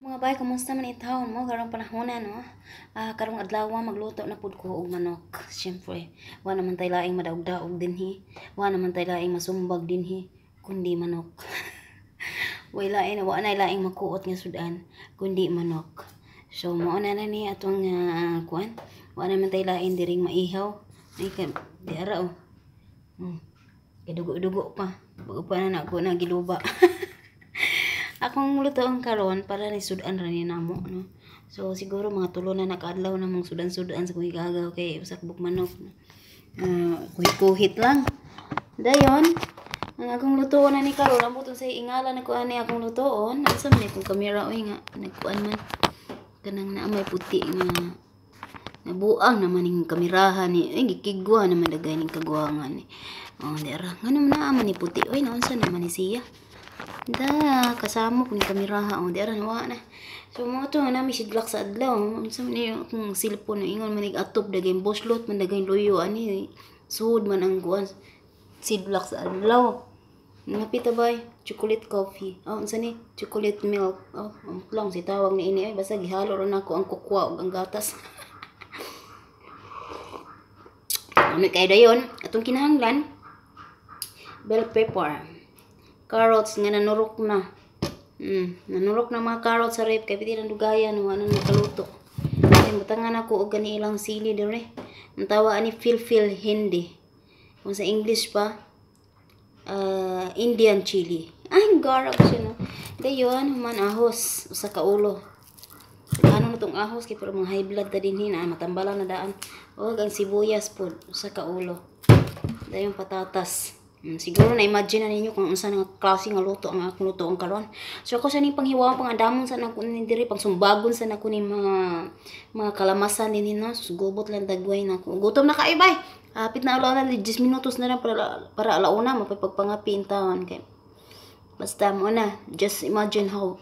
Mga bay, kumusta man itawon mo karong panahona, no? Karong adlaw magluto na pud ko og manok. Siyempre, wa naman tay laing madaog-daog dinhi. Wa naman tay laing masumbag dinhi kundi manok. Way lain, wa na laing makuot nga sudan kundi manok. So mao na na ni atong kuan. Wa naman tay laing diring maihaw. Ay ka di ara oh. Kadugo-dugo pa. Bago pa na nako na giluba. Akong lutoon karon para ni sudan ra ni namo, no. So siguro mga tulo na nakaadlaw na mong sudan-sudan sa kuhigagaw kay usa ka manok. Kuhit-kuhit lang. Dayon, ang akong lutoon na ni karon ambot sa ingala na ko ani akong lutoon. Asa man akong kamera oy nga nagkuan man kanang naa may puti nga nabuang naman ning kamerahan ni ay gikigwa naman dagay ning kaguwangan ni. Oh, di ara ngano naa man ni puti oy naunsa naman ni siya. Da, kasamok ni kameraha. Oh, di ara nawa na. So mo to na mi sidlak sa adlaw. Unsa man ni akong cellphone ingon man atop dagay boslot man dagay luyo ani sud man ang kuan sidlak sa adlaw. Napita bay chocolate coffee. Oh, unsa ni chocolate milk. Oh, lang si tawag ni ini ay basta gihalo ra nako ang kokwa ug ang gatas. Ano kay dayon atong kinahanglan bell pepper, carrots nga nanurok na. Nanurok na mga carrots sa rep kay piti nang dugayan wa na nakaluto. Ay butangan ako og gani ilang sili dire. Ang tawa ani filfil hindi. Kung sa English pa Indian chili. Ay garag siya no. Dayon human ahos usa ka ulo. Ano na tong ahos kay pero mga high blood ta dinhi na matambalan na daan. Og ang sibuyas pod usa ka ulo. Dayon patatas. Siguro na imagine na ninyo kung unsa nga klase nga luto ang akong lutoon karon. So ako sa ning panghiwaon pangandamon sa nako ni diri pangsumbagon sa nako ni mga kalamasan dinhi no. So, gubot lang dagway nako. Gutom na kaayo bay. Hapit na alauna 10 minutos na lang para alauna mapagpangapi in taon kay. Basta mo na just imagine how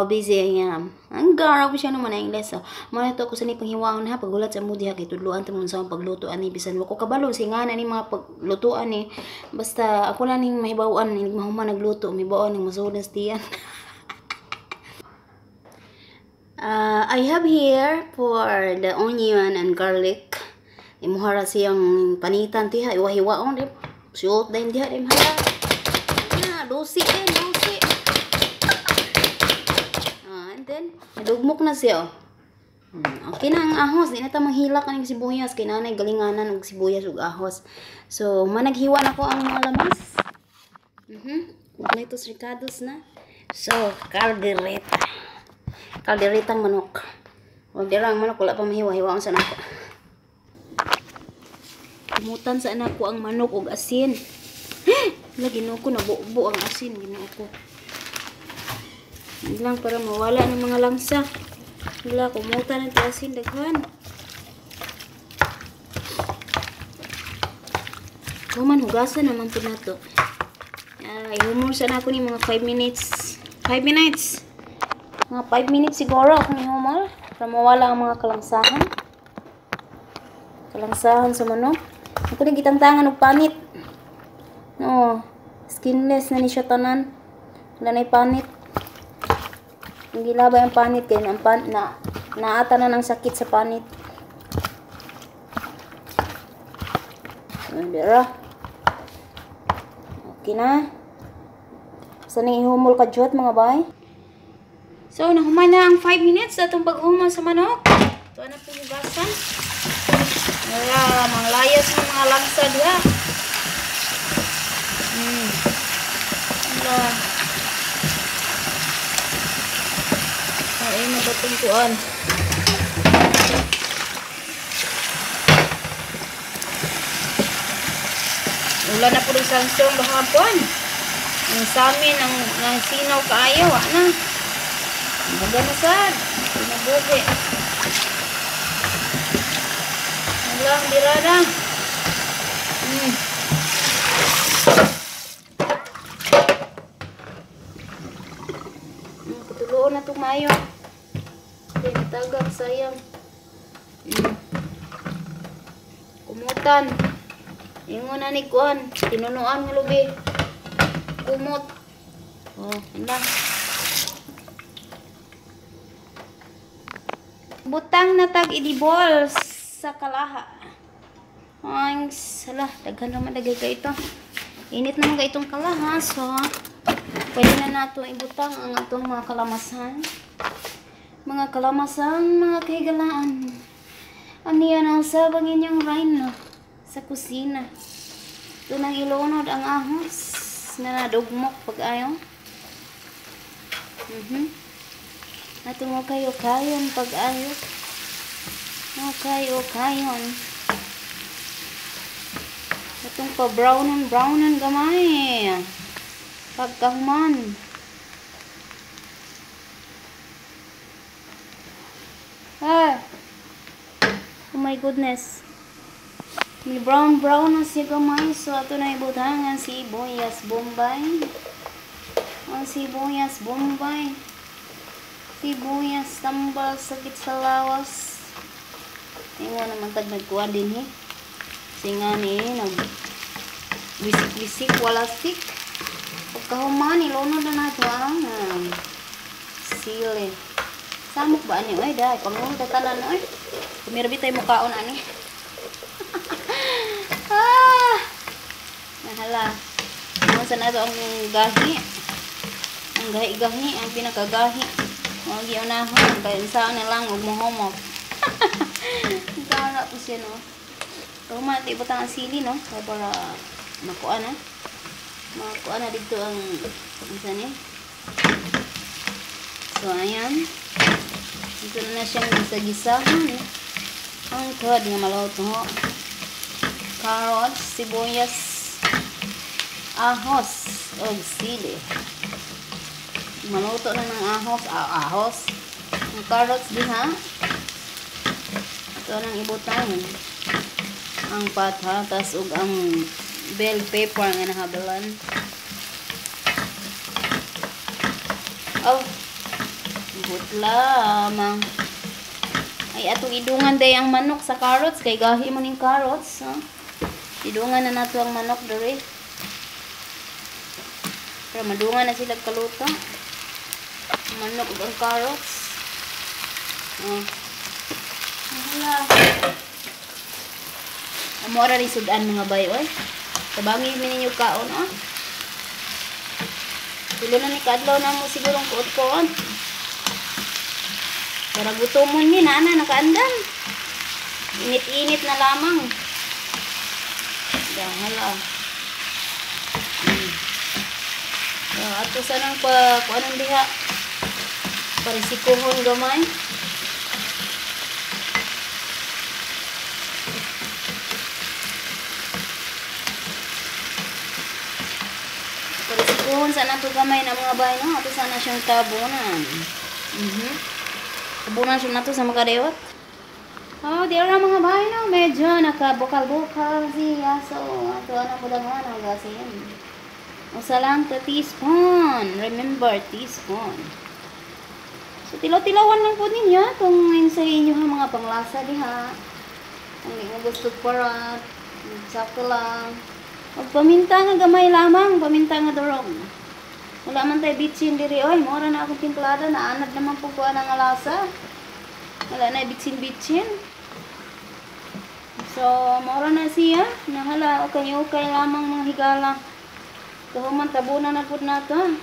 busy I am. Ang garab siya naman ang Ingles. So, mo na to ako sa ni panghiwaon ha pagulat sa mo diha kay tudloan ta mo sa pagluto ani bisan wa ko kabalo si ngana ni mga paglutoan ni basta ako lang ning mahibaw-an ning mahuman nagluto mibaw-an ning masuod na tiyan. I have here for the onion and garlic. Imuhara siyang panitan tiha iwahiwaon di. Suot din diha di mahara. Na dosi din dosi. Then, nadugmok na siya. Okay na ang ahos. Di na ta manghilak kaning sibuyas. Kay nanay galinganan og sibuyas ug ahos. So, managhiwa na ko ang mga lamas. Ito ricados na. So, kaldereta. Kalderetang manok. Wag dira ang manok. Wala pa mahiwa. Hiwaon sa nako. Kumutan sa anak ko ang manok og asin. Lagi no ko nabubo ang asin. Ginoo ko. Lang para mawala ng mga langsa. Wala, kumuta ng asin daghan. Human, hugasan naman po na to. Ihumol sana ako ni mga 5 minutes. 5 minutes! Mga 5 minutes siguro akong ihumol. Para mawala ang mga kalangsahan. Kalangsahan sa manok. Ako din gitangtangan og panit. No, skinless na ni siya tanan. Wala na'y panit. Ang gilabay ang panit kay ang pan na naata na ng sakit sa panit. Dira. Okay na. Sa ning ihumol ka jot mga bay. So nahuman na ang 5 minutes atong paghumol sa manok. Ito na po hugasan. Wala manglayas ng mga langsa diha. Wala. Ay, matatungkuan. Wala na po rin sandstorm bahapon. Ang samin, ang sinaw kaayo, ana. Baga na sad. Pinabuhi. Wala, ang birada. Patuloon na itong mayo. Tagak, sayang. Kumutan. Ingon na ni kuan. Tinunuan nga lubi. Kumot. Oh, lang. Butang na tag idibol sa kalaha. Ay, sala, daghan naman dagay ka ito. Init naman ka itong kalaha, so pwede na nato ibutang ang atong mga kalamasan. Mga kalamasan, mga kahigalaan. Aniya na usab ang inyong rhino sa kusina. Ito nang ilunod ang ahos na nadugmok pag ayaw. Ato mo kayo kayon pag ayo. Okay, okayon. Itong pa brownon brownon gamay. Pagkahuman. Ah. Oh my goodness. May brown brown na siya gamay. So ato na ibutang ang sibuyas bombay. Ang sibuyas bombay. Sibuyas tambal sakit sa lawas. Ingon naman tag nagkuha din he. Singa ni nag wisik-wisik wala stick. Pagkahuman ilunod na nato ang sili. Samok ba ani oy dai pangulo tanan oy. Kumirbi tay mukaon ani. Ah! Nahala. Mo sa nato ang gahi. Ang gahi-gahi ang pinakagahi. Mga giunahon, kaya saan na lang, huwag mo. Gara po siya, no? Kahuman, di butang ang sili, no? Kaya para makuha na. Makuha na dito ang isa ni. So, ayan. Dito na siyang gisa-gisahan. Ang tuhad nga maluto. Carrots, sibuyas, ahos, o sili. Maluto na ng ahos, ahos. Ang carrots diha. Ito nang ibutang. Ang patatas ug ang bell pepper nga nahabalan. Oh. Butla lamang. Ay atong idungan day ang manok sa carrots kay gahi man ning carrots, ha. Idungan na nato ang manok diri. Pero madungan na sila kaluto. Manok ug ang carrots. Oh. Hala. Amora rin sudan mga bay oy. Tabangi mi ninyo kaon oh. Tulo na ni kaadlaw na mo sigurong kuot-kuot. Para gutomon ni nana nakaandam. Init-init na lamang. Hala. So, ato sa nang pa kuanon diha. Parisikuhon gamay. Parisikuhon sa nato gamay na mga bay no. Ato sana siyang tabunan. Tabunan siya nato sa makadewat. Oh, di ara mga bay no. Medyo nakabukal-bukal siya. So, ato na budangan ang gasin. Usa lang ka teaspoon. Remember, teaspoon. So, tilaw-tilawan lang po ninyo kung sa inyo ha, mga panglasa diha. Kung di mo gusto parat, sakto lang. Og paminta nga gamay lamang, paminta nga durog. Wala man tayo bitsin diri oy, mora na akong timplada, naanad naman po kuha ng lasa. Wala na bitsin-bitsin. So, mora na siya. Nahala, okay-okay lamang mga higala. Kahuman, tabunan na po nato.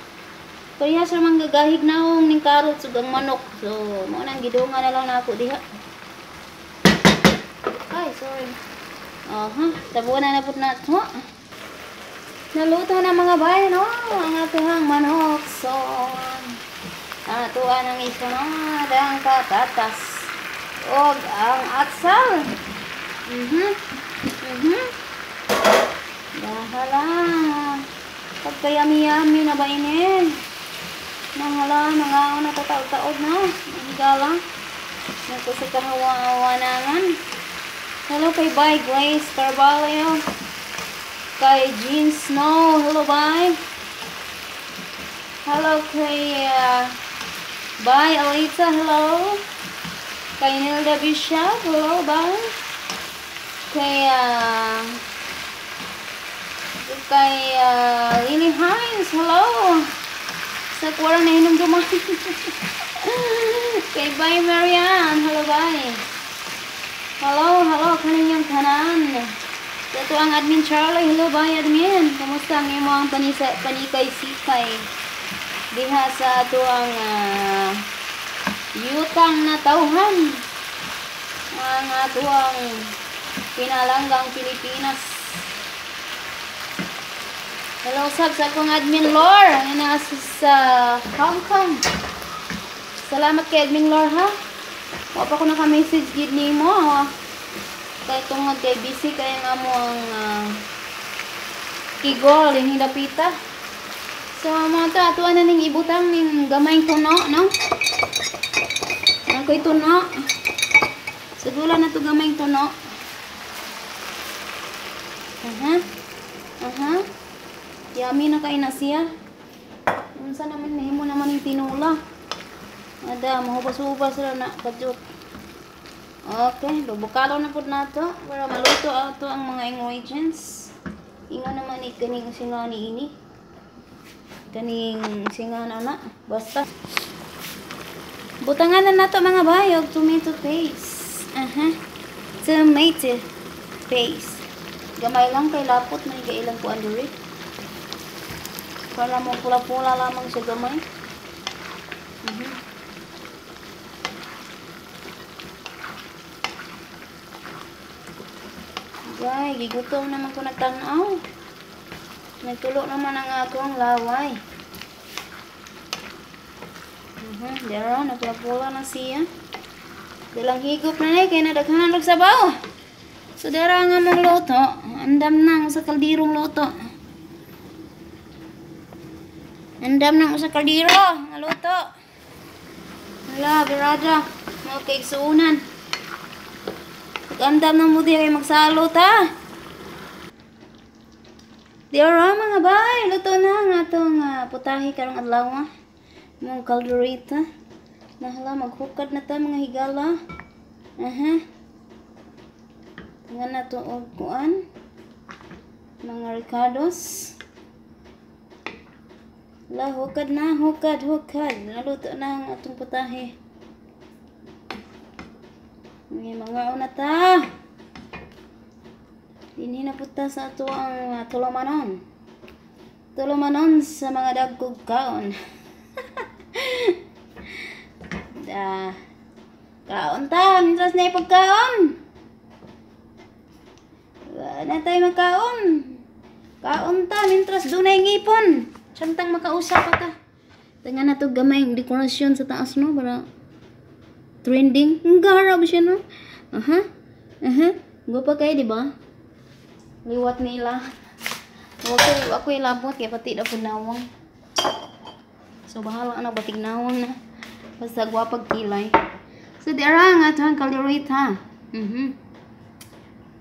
Kaya sa mga gagahig naong ning carrots ug ang manok. So, mao nang gidungan na lang nako diha. Ay, sorry. Aha, tabunan na pud nato. Naluto na mga bay, no? Ang atuhang manok. So, atuan ang isunod ang patatas ug ang atsal. Dahala. Pagkayami-yami na ba ini? Nangala, nangaon na tataod-taod na. Higala. Naku sa kahawa-awanangan. Hello kay Bye Grace Carvalho. Kay Jean Snow. Hello, bye. Hello kay Bye Alita. Hello. Kay Nilda Bishop. Hello, bye. Kay kay Lily Hines. Hello. Sa kuwarang na hinumduman. Kay bye Marian. Hello bye. Hello, hello kaninyong tanan. Ito ang admin Charlie. Hello bye admin. Kamusta ang imong panisa panikay sikay? Diha sa ato ang yutang na tawhan. Ang ato ang pinalanggang Pilipinas. Hello sab sa akong admin Lor nga naa sa Hong Kong. Salamat kay admin Lor ha. Wa pa ko naka-message gid nimo. Kay tungod kay busy kay nga mo ang kigol yung hindapita. So mo to ato na ning ibutang ning gamayng tuno, no? Ang koy tuno. Sugula na to gamayng tuno. Aha. Aha. Yummy na kay na siya. Unsa naman nahimo naman yung tinula. Ada mahubas-hubas ra na kadyot. Okay, bukalo na pud nato para maluto ato ang mga ingredients. Ingon naman ni kaning singa ni ini. Kaning singa na na, basta. Butangan na nato mga bayog tomato paste. Aha. Tomato paste. Gamay lang kay lapot man kay ilang kuan diri. Para mo pula-pula lamang siya gamay. Guys, gigutom naman ko nagtanaw. Nagtulo naman ang akong laway. Dara, nagpula-pula na siya. Dalang higop na kay nadaghanan og sabaw. So dara nga mong luto, andam na ang usa kaldirong luto. Andam na ang usa kaldiro nga luto. Hala, birada, mga kaigsuonan. Andam na mo diya kay magsalot ha. Dira mga bay, luto na ang atong putahe karong adlaw. Mong kaldereta. Nahala maghukad na ta mga higala. Aha. Nga na to og kuan. Mga ricados. La hukad na, hukad, hukad. Naluto na ang atong putahe. May mga una ta. Dinhi na punta sa ato ang tulumanon. Tulumanon sa mga dagkog kaon. Da. Kaon ta, mintras na ipagkaon. Wala na tayo magkaon. Kaon ta, mintras dunay ngipon. Siyang makausap pa ta. Tinga na to gamay ang dekorasyon sa taas no para trending. Ang garab siya no. Aha. Aha. Gupa kayo, di ba? Liwat nila. Ako ilabot kay pati na pud nawang. So bahala na batig nawang na. Basta gwapag kilay. So dira nga ato ang kaldereta.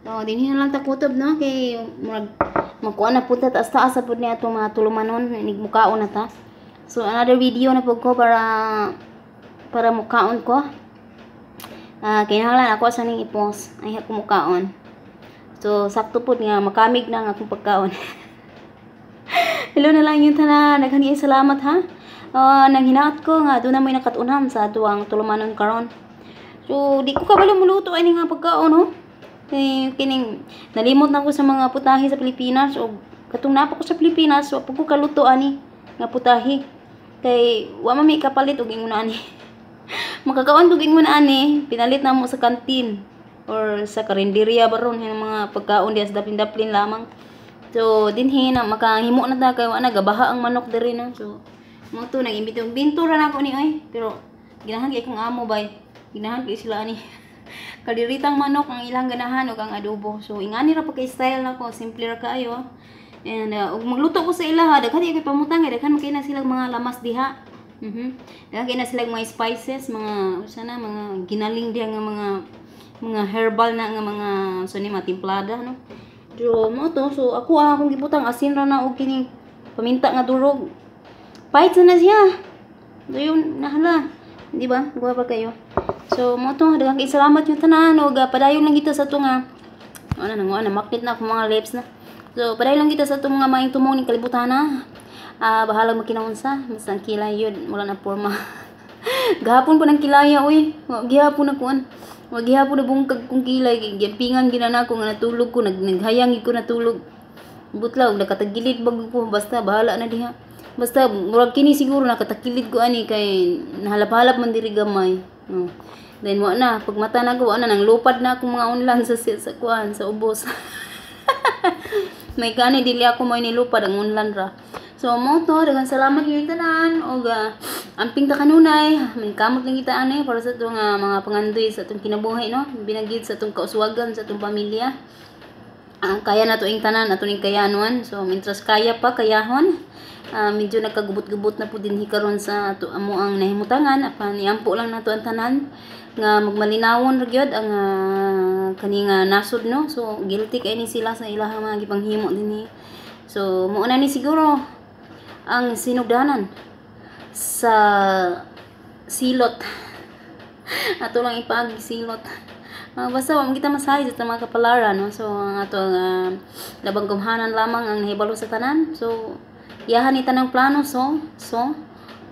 So dinhi na lang ta kutob no kay murag magkuan na pud ta taas-taas sa pud ni atong mga tulumanon inig mukaon na ta. So another video na pud ko para mukaon ko. Kinahanglan ako sa ning i-post ay ako mukaon. So sakto pud nga makamig na ang akong pagkaon. Hello na lang yung tanan. Daghan salamat ha. Nang hinaot ko nga doon na may nakatunan sa ato ang tulumanon karon. So di ko kabalo muluto ani nga pagkaon no. Eh, kining nalimot na ko sa mga putahe sa Pilipinas o katong napa ko sa Pilipinas wa pud ko kaluto ani nga putahe. Kay wa man may kapalit og ingon ani. Makakaon og ingon ani, pinalit na mo sa kantin or sa karinderya baron yung mga pagkaon diya sa daplin-daplin lamang. So dinhi na makahimo na ta kay wa na gabaha ang manok diri no. So mo to nag-imbito binto ra nako ni oy, pero ginahan kay kong amo bay. Ginahan kay sila ani. Kalderitang manok ang ilang ganahan ug ang adobo. So ingani ra pa kay style nako, simple ra kaayo. And ug magluto ko sa ilaha, daghan kay pamutang, daghan man kay na silang mga lamas diha. Daghan kay na silang mga spices, mga usa na mga ginaling diha nga mga herbal na nga mga usa ni mga timplada no. So mo to, so ako akong gibutang asin ra na og kining paminta nga durog. Pahit na siya. Dayon nahala. Di ba? Guwapa kayo. So mo to, daghang kay salamat yung tanan og padayon lang kita sa ato nga ano na makit na akong mga lips na. So padayon lang kita sa atong mga maayong tumong ning kalibutan na. Bahalag magkinaunsa, basta ang kilay yun, wala na porma. Gahapon pa ng kilaya oy. Wa gihapon na kuan. Wa gihapon na bungkag kong kilay. Giampingan gina nako nga natulog ko, naghayang gid ko natulog. Butla og nakatagilid bag ko, basta bahala na diha. Basta murag kini siguro nakatakilid ko ani kay nahalap-halap man diri gamay. Oh. Then wa na pag mata na ko, wa na nang lupad na akong mga unlan sa kuan sa ubos. May gani dili ako mo nilupad ang unlan ra. So mo to, daghang salamat kayong tanan og amping ta kanunay, kamot lang kita ani para sa atong mga pangandoy sa atong kinabuhi, no, binagid sa atong kauswagan sa atong pamilya. Kaya na to ing tanan, ato ning kayanon. So mintras kaya pa, kayahon. Medyo nagkagubot-gubot na po din karon sa ato amo ang nahimutangan, apan iampo lang nato ang tanan nga magmalinawon ra gyud ang kani nga nasod, no. So guilty kay ni sila sa ilahang mga gipanghimo dinhi. So mao na ni siguro ang sinugdanan sa silot. Ato lang ipaagi silot. Basta wa man kita masahay sa mga kapalaran, no? So ang ato labang gumhanan lamang ang nahibalo sa tanan. So iyahan ni tanang plano, so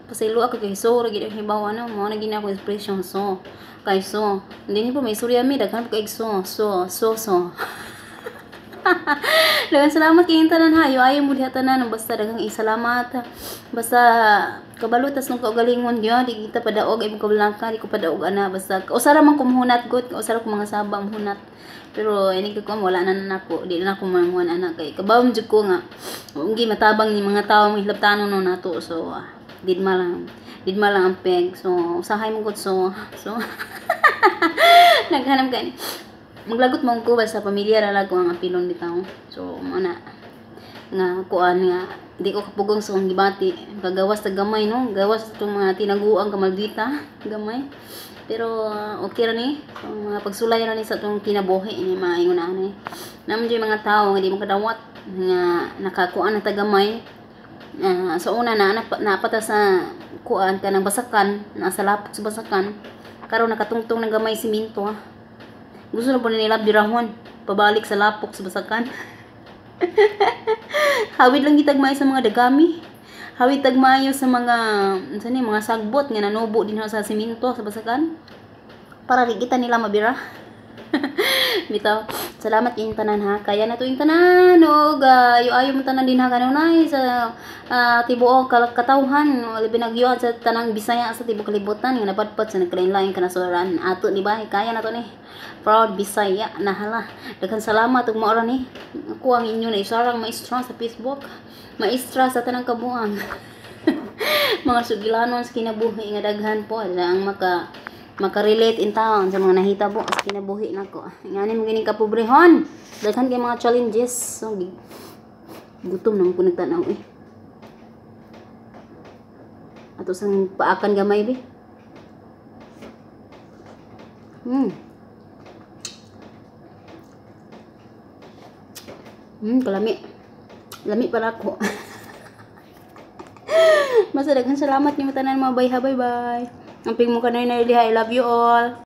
pasaylo ako kay so ra gid ang hibaw, ano, mao na gina ako expression, so kay so hindi po may istorya mi daghan po kay so so so so. Daghang salamat kayong tanan ha. Ayo mo diha tanan, basta daghang isalamat. Basta kabalo tas nung kaugalingon gyud, di kita padaog ay kabalaka, di ko padaog ana, basta usara man ko muhunat gud, usara ko mga saba muhunat. Pero ini ko wala na nako, di na ako manguan ana kay kabawon jud ko nga unggi matabang ni mga tawo mga hilabtanon no nato. So didma lang ang peg. So usahay mo gud, so naghanam ka ni maglagot mo ko basta pamilya ra lang ko ang apilon bitaw. So mo na nga kuan nga di ko kapugong sa akong gibati, kagawas ta gamay, no, gawas itong mga tinaguang kamaldita gamay, pero okay ra ni. So, mga pagsulay ra ni sa atong kinabuhi ni maingon ani naman jud mga tawo nga di mo kadawat nga nakakuan na ta gamay. Sa una na napata sa kuan kanang basakan, nasa lapok sa basakan, karon nakatungtong ng gamay simento, ha. Gusto na po nila birahon pabalik sa lapok sa basakan. Hawid lang gitag maayo sa mga dagami. Hawid tag maayo sa mga unsa ni mga sagbot nga nanubo din sa simento sa basakan. Para di kita nila mabira. Bitaw. Salamat kayong tanan ha. Kaya na to yung tanan og ayo-ayo mo tanan din ha kanunay sa tibuok katawhan, labi na gyud sa tanang Bisaya sa tibuok kalibutan nga napadpad sa nagkalain-laing kanasuran ato, di ba? Kaya na to ni. Proud Bisaya na hala. Daghang salamat ug mao ra ni. Ako ang inyo na isarang maestra sa Facebook. Maestra sa tanang kabuang. Mga sugilanon sa kinabuhi nga daghan po ang makarelate in town sa mga nahitabo sa kinabuhi nako. Ngani mo gining kapobrehon. Daghan kay mga challenges. So gutom naman ko nagtanaw eh. Ato sang paakan gamay be. Kalami. Lami para ako. Basta daghan salamat nimo tanan mga bayha. Bye bye. Amping mo kanay na I love you all.